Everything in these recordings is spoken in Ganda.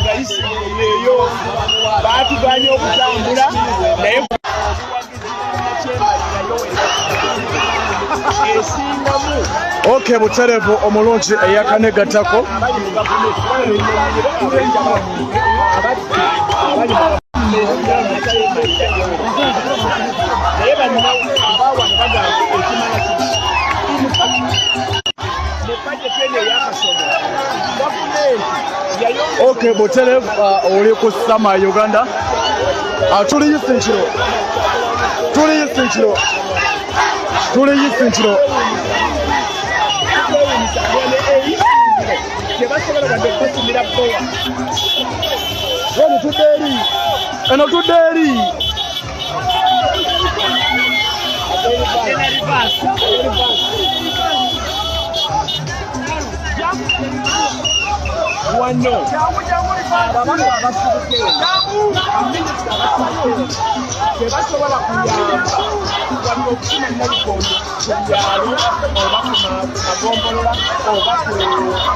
Nga Isingiro yeeyo baatuganye okutambula naye esingamu. Okay, butereevu omulungi eyakanegattako. Abali mu gavumenti abali mu naye banna abawano bagamba ekimala kiri mu bajeti eno eyakasomo gavumenti yayongera. Okay, butereevu, oli ku Sama Uganda. Tuli Isinkiro, tuli Isinkiro, tuli Isinkiro. Kwewunyisa wano eYisingiro tebasobola wadde okubasimira bbowa. Eno tudde eri, eno tudde eri. Wano ababaka abasibuke, baminisita abasibuke tebasobola kuyamba wadde okusima nalikondo ku byalo oba ku magombolola oba ku miruka.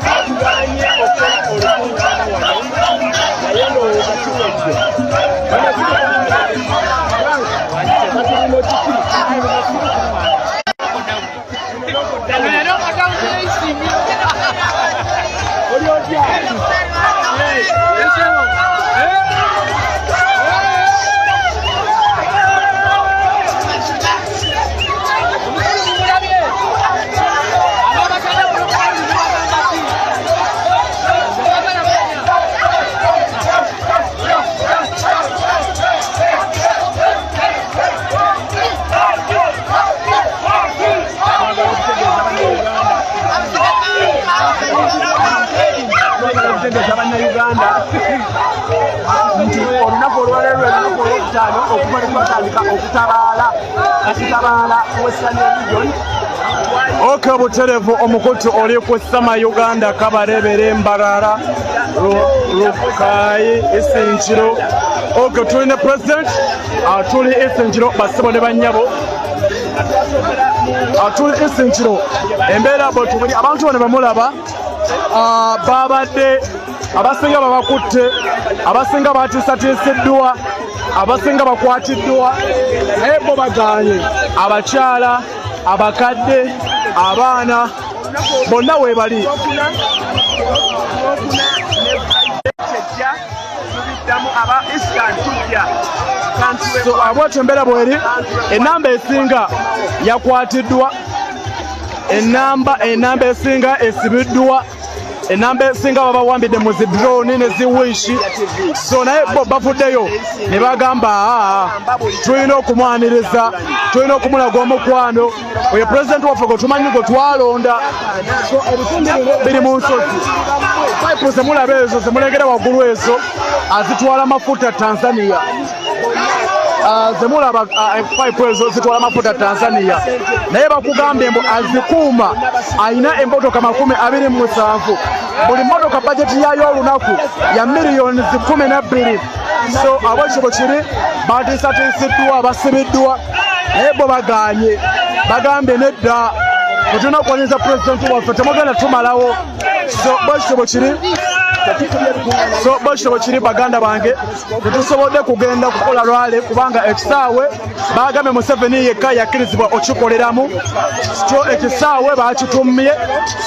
Batuganye okukola olukungaana wano naye ndowooza kiwedde. Batulina kiki? Oli otya? Twagala okutegeeza Bannayuganda nti olunaku olwaleero lwe lunaku olwokutaano okuva lwe twatandika okutabaala Western Region. Okay, butereevu omukutu oli ku Sama Uganda, Kabarebere, Mbarara, Lukayi, Isinkiro. Okay, tuli ne president, tuli Isinkiro, bassebo ne bannyabo. Tuli Isinkiro, embeera bwe tubuli abantu bano bemulaba, babadde abasinga babakutte, abasinga batiisatiisiddwa, abasinga bakwatiddwa, naye bo baganye. Abakyala, abakadde, abaana bonna weebali. Olwokuna ne Friday kyejja tubiddamu aba Eastern tujja. So abwetyo embeera bweri, enamba esinga yakwatiddwa, enamba esinga esibiddwa, enamba esinga babawambidde mu zi drone ne zi Wish. So naye bo bavuddeyo ne bagamba, aa, tulina okumwaniriza, tulina okumulaga omukwano oyo pulezidenti waffe gwe tumanyi, gwe twalonda. So ebitundu bino biri mu nsozi. Pipe zemulaba ezo zemulengera waggulu ezo azitwala mafuta Tanzania. Zemulaba pipe ezo zitwala mafuta Tanzania, naye bakugambye mbu azikuuma ayina emmotoka 27, buli mmotoka bajeti yayo olunaku ya miliyoni 12. So abwekyo bwe kiri, batiisatiisiddwa, basibiddwa, naye bo baganye, bagambye nedda, tetulina okwaniriza pulezidenti waffe, temugenda tumalawo. So bwekityo bwe kiri, so bwekityo bwe kiri, baganda bange. Tetusobodde kugenda kukola rally kubanga ekisaawe bagambye Museveni yekka yakkirizibwa okikoleramu, so ekisaawe bakitumye.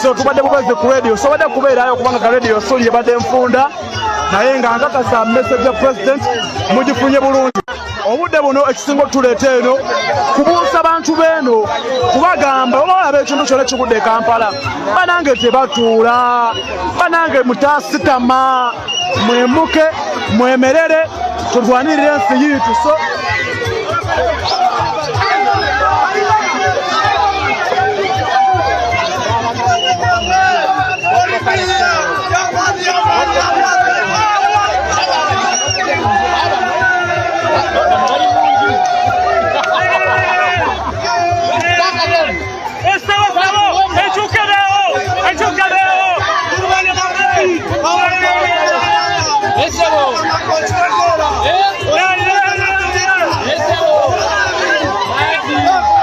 So tubadde bubezi ku radio, sobadde kubeerayo kubanga ka radio soli ebadde nfunda, naye nga nkakasa message ya president mugifunye bulungi. Obudde buno ekisinga otuleeta eno kubuusa bantu beeno, kubagamba oba olaba ekintu kyonna kigudde e Kampala, banange tebatuula, banange mutasitama, mwemuke, mwemerere, tulwanirire ensi yiitu. So Yes.